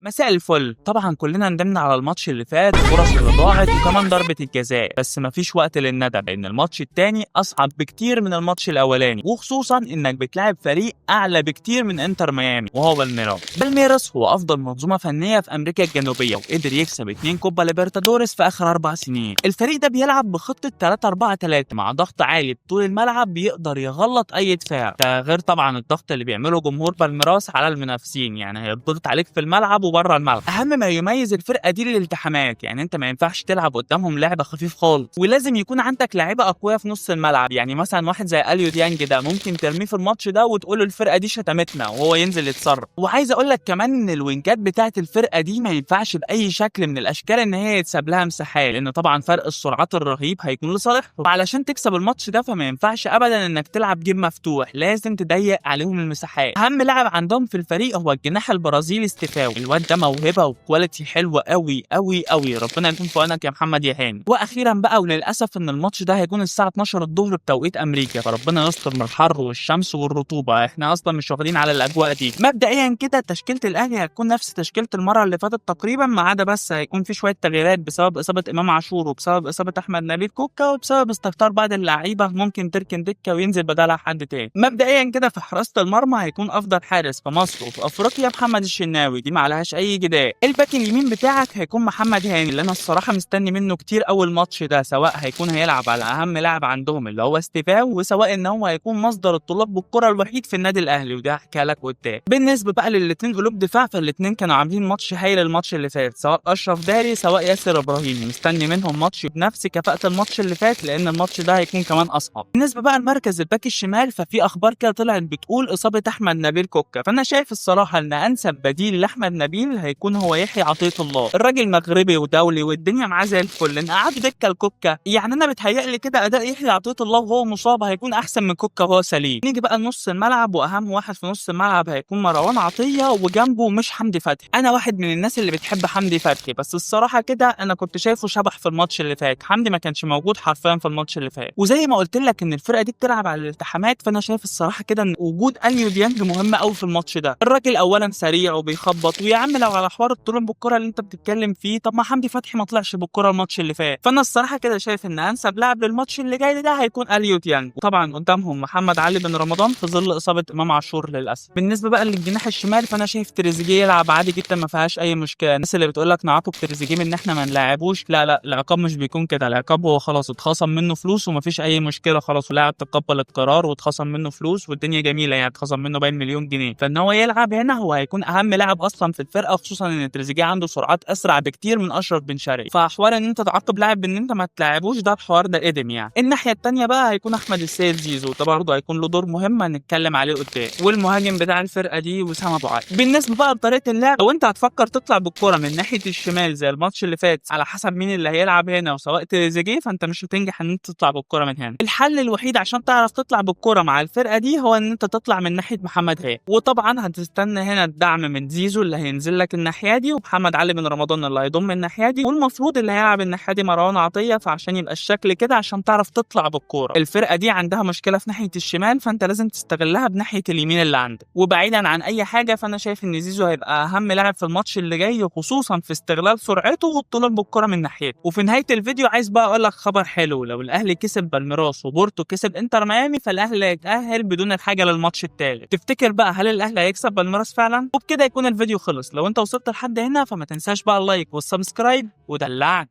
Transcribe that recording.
مساء الفل. طبعا كلنا ندمنا على الماتش اللي فات، الفرص اللي ضاعت وكمان ضربة الجزاء، بس مفيش وقت للندم لان الماتش التاني اصعب بكتير من الماتش الاولاني، وخصوصا انك بتلعب فريق اعلى بكتير من انتر ميامي وهو بالميراس. بالميراس هو افضل منظومة فنية في امريكا الجنوبية وقدر يكسب 2 كوبا ليبرتادوريس في اخر 4 سنين. الفريق ده بيلعب بخطة 3-4-3 مع ضغط عالي بطول الملعب بيقدر يغلط اي دفاع، ده غير طبعا الضغط اللي بيعمله جمهور بالميراس على المنافسين، يعني هيضغط عليك في الملعب وبره الملعب. اهم ما يميز الفرقة دي الالتحامات، يعني انت ما ينفعش تلعب قدامهم لعبه خفيف خالص، ولازم يكون عندك لعيبة اقوياء في نص الملعب. يعني مثلا واحد زي اليو ديانج ده ممكن ترميه في الماتش ده وتقول له الفرقة دي شتمتنا وهو ينزل يتصرف. وعايز اقول لك كمان ان الوينجات بتاعه الفرقة دي ما ينفعش باي شكل من الاشكال ان هي يتساب لها مساحات، لان طبعا فرق السرعات الرهيب هيكون لصالحهم. وعلشان تكسب الماتش ده فما ينفعش ابدا انك تلعب game مفتوح، لازم تضيق عليهم المساحات. اهم لاعب عندهم في الفريق هو الجناح البرازيلي ستيفاو، الواد ده موهبة و quality حلوة قوي قوي قوي، ربنا يكون في عونك يا محمد يا هاني. واخيرا بقى وللاسف ان الماتش ده هيكون الساعة 12 الظهر بتوقيت امريكا، فربنا يستر من الحر والشمس والرطوبة، احنا اصلا مش واخدين على الاجواء دي. مبدئيا كده تشكيله الاهلي هتكون نفس تشكيله المرة اللي فاتت تقريبا، ما عدا بس هيكون في شوية تغييرات بسبب اصابه امام عاشور وبسبب اصابه احمد نبيل كوكا وبسبب استهتار بعض اللعيبة، ممكن تركن دكه وينزل بدلها حد تاني. مبدئيا كده في حراسة المرمى هيكون افضل حارس في مصر وفي افريقيا محمد الشناوي، دي ما عليهاش اي جدال. الباك اليمين بتاعك هيكون محمد هاني، اللي انا الصراحة مستني منه كتير اول ماتش ده، سواء هيكون هيلعب على اهم لاعب عندهم اللي هو ستيفاو، وسواء ان هو هيكون مصدر الطلاب بالكرة الوحيد في النادي الاهلي، وده هحكي لك قدام. بالنسبة بقى للاثنين قلوب دفاع، فالاثنين كانوا عاملين ماتش هايل الماتش اللي فات، سواء اشرف داري سواء ياسر ابراهيم، مستني منهم ماتش بنفس كفاءة الماتش اللي فات لان الماتش ده هيكون كمان اصعب. بالنسبة بقى لمركز الباك الشمال، ففي اخبار كده طلعت بتقول اصابه احمد نبيل كوكا، فانا شايف الصراحة ان انسب بديل لاحمد نبيل هيكون هو يحيى عطية الله، الراجل مغربي ودولي والدنيا معاه زي الفل، نقعده دكه لكوكا. يعني انا بتهيألي كده اداء يحيى عطية الله وهو مصاب هيكون احسن من كوكا وهو سليم. نيجي بقى لنص الملعب، واهم واحد في نص الملعب هيكون مروان عطية وجنبه مش حمدي فتحي. انا واحد من الناس اللي بتحب حمدي فتحي، بس الصراحة كده انا كنت شايفه شبح في الماتش اللي فات، حمدي ما كانش موجود حرفيا في الماتش اللي فات. وزي ما قلت لك ان الفرقة دي بتلعب على الالتحامات، فانا شايف الصراحة كده ان وجود اليو ديانج مهم قوي في الماتش ده. الراجل اولا سريع وبيخبط، ويا عم لو على حوار الطلوع بالكرة اللي انت بتتكلم فيه، طب ما حمدي فتحي ما طلعش بالكرة الماتش اللي فات. فانا الصراحة كده شايف ان انسب لاعب للماتش اللي جاي ده هيكون اليو ديانج، وطبعا قدامهم محمد علي بن رمضان في ظل اصابه امام عاشور للاسف. بالنسبة بقى للجناح الشمال، فانا شايف تريزيجيه يلعب عادي جدا ما فيهاش اي مشكلة. الناس اللي بتقول لك نعاقب تريزيجيه من ان احنا ما نلعبوش، لا لا، العقاب مش بيكون كده، العقاب هو خلاص اتخصم منه فلوس ومفيش اي مشكلة، خلاص اللاعب تقبل القرار واتخصم منه فلوس والدنيا جميلة، يعني اتخصم منه باين مليون جنيه، فان هو يلعب هنا هو هيكون اهم لاعب اصلا في الفرقة، خصوصا ان تريزيجيه عنده سرعات اسرع بكتير من اشرف بن شرقي. فحوار ان انت تعاقب لاعب بان انت ما تلعبوش ده الحوار ده قدم يعني. الناحية الثانية بقى هيكون احمد السيد زيزو، ده برضه هيكون له دور مهم هنتكلم عليه قدام، والمهاجم بتاع الفرقة دي وسام ابو علي. بالنسبة بقى لطريقه اللعب، لو انت هتفكر تطلع بالكرة من ناحية الشمال زي الماتش اللي فات على حسب مين اللي هيلعب هنا وسواء تريزيجيه، فانت مش هتنجح ان انت تطلع بالكرة من هنا. الحل الوحيد عشان تعرف تطلع بالكرة مع الفرقة دي هو ان انت تطلع من ناحية محمد هاني، وطبعا هتستنى هنا الدعم من زيزو اللي هينزل لك الناحية دي، ومحمد علي بن رمضان اللي هيضم الناحية دي، والمفروض اللي هيلعب الناحية دي مروان عطية، فعشان يبقى الشكل كده عشان تعرف تطلع بالكورة. الفرقة دي عندها مشكلة في ناحية الشمال، فانت لازم تستغلها بناحيه اليمين اللي عندك. وبعيدا عن اي حاجة، فانا شايف ان زيزو هيبقى اهم لاعب في الماتش اللي جاي، خصوصا في استغلال سرعته والطلوع بالكرة من ناحيته. وفي نهاية الفيديو عايز بقى اقول لك خبر حلو، لو الاهلي كسب بالميراس وبورتو كسب انتر ميامي فالاهلي هيتاهل بدون الحاجة للماتش الثالث. تفتكر بقى هل الاهلي هيكسب بالميراس فعلا؟ وبكده يكون الفيديو خلص. لو انت وصلت لحد هنا فما تنساش بقى ال like وال subscribe ودلعت.